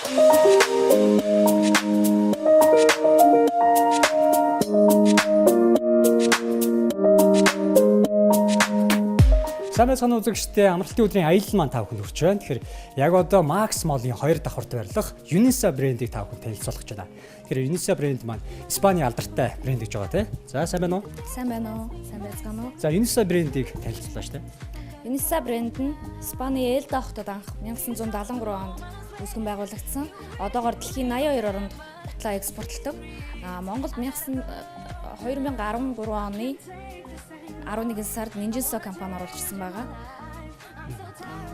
Сайн байцгаана үзэгчдээ, амралтын өдрийн аялал маань та бүхэнд хүрч байна. Тэгэхээр яг одоо Max Mall-ын хоёр давхарт байрлах Unisa брендийг та бүхэнд танилцуулах гэж байна. Тэгэхээр Unisa бренд маань Испани алдартай бренд гэж байгаа тийм. За, сайн байна уу? Сайн байна уу? Сайн байцгаана уу? За, Unisa брендийг танилцуулаач тийм. Unisa бренд нь Испани Элда хотод анх 1973 онд үүсгэн байгуулагдсан. Одоогор дэлхийн 82 оронд гутлаа экспортлдог. Монголд 2013 оны 11 сард Ninjinso компани оруулж ирсэн байгаа.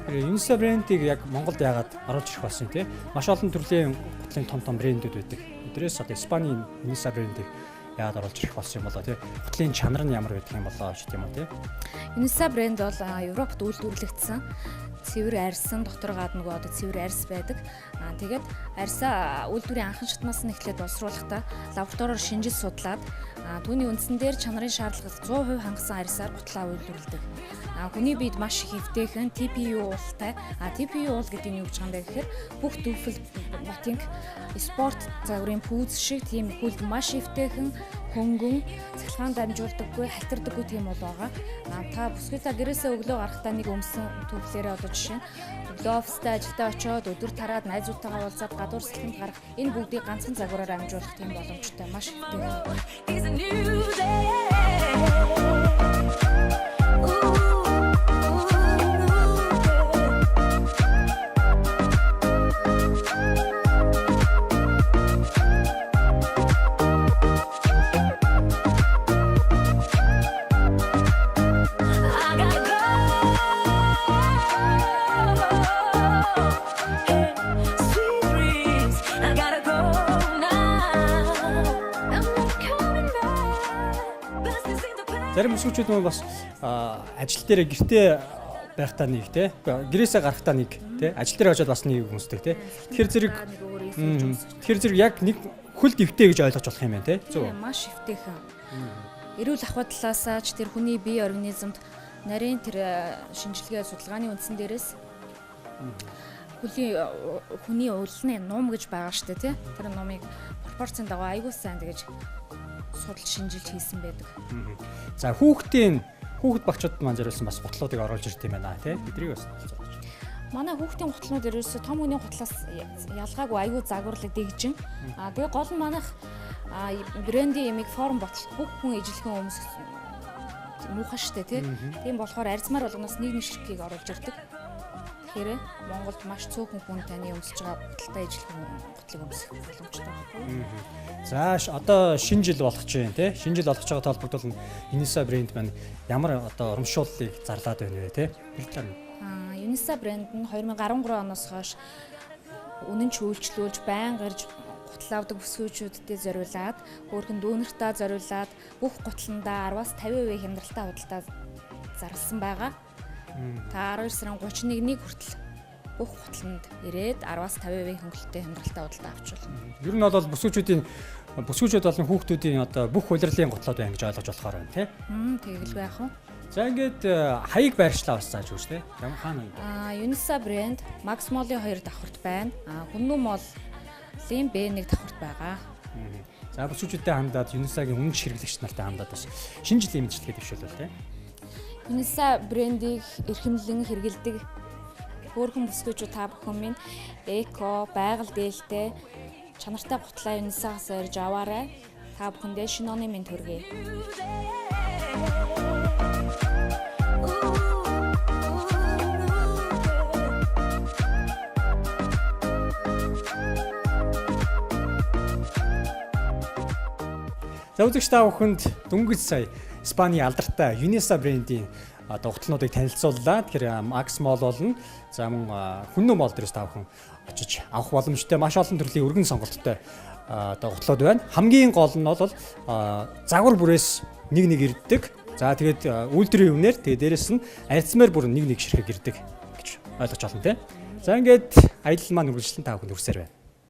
Тэгэхээр Unisa брендийг яг Монголд яагаад оруулж ирэх болсон юм те? Маш олон төрлийн гутлын том том брендүүд байдаг. Эдрээс одоо Испанийн Unisa брендийг яагаад оруулж ирэх болсон юм болоо те? Гутлын чанар нь ямар байдаг юм болоо ч гэдэм үү те? Unisa бренд бол Европт үйлдвэрлэгдсэн цэвэр арьсан дотор гадна нөгөө одоо цэвэр арьс байдаг. Тэгээд арьсаа үйлдвэрийн анхан шатнаас нь эхлээд боловсруулахдаа лабораториор шинжил судлаад, түүний үндсэн дээр чанарын шаардлагыг 100% хангасан арьсаар гутлаа үйлдвэрлэдэг. Хүний биед маш их эвтэйхэн TPU уултай. TPU уул гэдэг нь юу гэж байгаа юм бэ гэхээр бүх дүүфэл ботинг спорт загварын пүүз шиг тийм хүлд маш эвтэйхэн, хөнгөн, цахилгаан дамжуулдаггүй, халтардаггүй тийм уул байгаа. Та бүсгүйта гэрээсээ өглөө гарахдаа нэг өмсөн төвлөрөө, одоо жишээ нь өглөө оффистаа ажилдаа очиод, өдөр тараад найзуудтайгаа уулзаад гадуур салхинд гарах, энэ бүгдийг ганцхан загвараар амжуулах тийм боломжтой, маш эвтэйхэн. It's a new day. Ooh, ooh, yeah. I gotta go. Hey, sweet dreams. I gotta go now. I'm not coming back. Best is in the past. Зарим бүсгүүчүүд маань бас ажил дээр гэртээ байхдаа нэг те, гэрээсээ гарахдаа нэг те, ажил дээр очиод бас нэг өмсдөг те. Тэгэхээр зэрэг Нэг өөр эсэрч өмсөх. Тэгэхээр зэрэг яг нэг хөлд эвтэй гэж ойлгож болох юм байна те. Зөв үү? Тийм, маш эвтэйхэн. Эрүүл ахуй талаасаа ч тэр хүний бие организмд нарийн тэр шинжилгээ судалгааны үндсэн дээрээс хөлийн хүний улны нум гэж байгаа штэ тий. Тэр нумыг пропорцийн дагуу аягүй сайн тэгэж судалж шинжилж хийсэн байдаг. За, хүүхдийн хүүхэд багчууд маань зориулсан бас гутлуудыг оруулж ирд юм байна те. Тэдрийг бас танилцуулаач. Манай хүүхдийн гутлнууд ерөөсөө том хүний гутлаас ялгаагүй аягүй загварлаг дэгжин. Тэгээ гол нь манайх брендийн ямиг форм ботл бүх хүн ижилхэн өмсөх муухай штэ тий. Тийм болохоор арзмаар болгоноос нэг нэг ширхгийг оруулж ирдэг. Тэгэхээр Монголд маш цөөхөн хүн таны өмсөж байгаа гуталтай ижилхэн гутлыг өмсөх боломжтой байхгүй юу? За, одоо шинэ жил болох чинь те. Шинэ жил болох ч байгаа холбогдвол Unisa бренд маань ямар одоо урамшууллыг зарлаад байна вэ те? Тэр талаар нь. Unisa бренд нь 2013 оноос хойш үнэн чүүлчлүүлж байн гарч гутал авдаг бүсгүйчүүдтэй зориулаад, хөөрхөн дүүнертаа зориулаад бүх гутландаа 10-аас 50% хямдралтай худалдаа зарласан байгаа. Та 12 сарын 31-ний хүртэл бүх гутланд ирээд 10-аас 50% хөнгөлөлттэй хямдралтай худалдаа авч болно. Ер нь бол бүсгүйчүүд болон хүүхдүүдийн одоо бүх улирлын гутлууд байна гэж ойлгож болохоор байна те. Тэгэлгүй яах вэ? За, ингээд хаяг байршлаа бас зааж өгч те. Ямар хаана юм бэ? Unisa бренд Max Mall-ын 2 давхарт байна. Хүннү Mall-ын B1 давхарт байгаа. За, бүсгүйчүүдтэй хандаад, Unisa-гийн үнэн хэрэглэгч нартай хандаад бас шинэ жилийн мэндчилгээ дэвшүүлвэл те. Unisa брендийг эрхэмлэн хэрэглэдэг хөөрхөн бүсгүйчүүд та бүхэн минь, эко, байгаль дээлтэй, чанартай гутлаа Unisa-гаас ирж аваарай. Та бүхэндээ шинэ оны мэнд хүргэе. Ooh, ooh, yeah. За, үзэгч та бүхэнд дөнгөж сая Испани алдартай Unisa брендийн одоо гутлнуудыг танилцууллаа. Тэгэхээр Max Mall болно. За, мөн Хүннү Mall дээрээс та бүхэн очиж авах боломжтой, маш олон төрлийн өргөн сонголттой одоо гутлууд байна. Хамгийн гол нь бол загвар бүрээс нэг нэг ирддэг. За, тэгээд үйлдвэрийн үнээр, тэгээд дээрэс нь арцмаар бүр нэг нэг ширхэг ирдэг гэж ойлгож байна те. За, ингээд аялал маань үргэлжлэн та бүхэнд хүрсээр байна.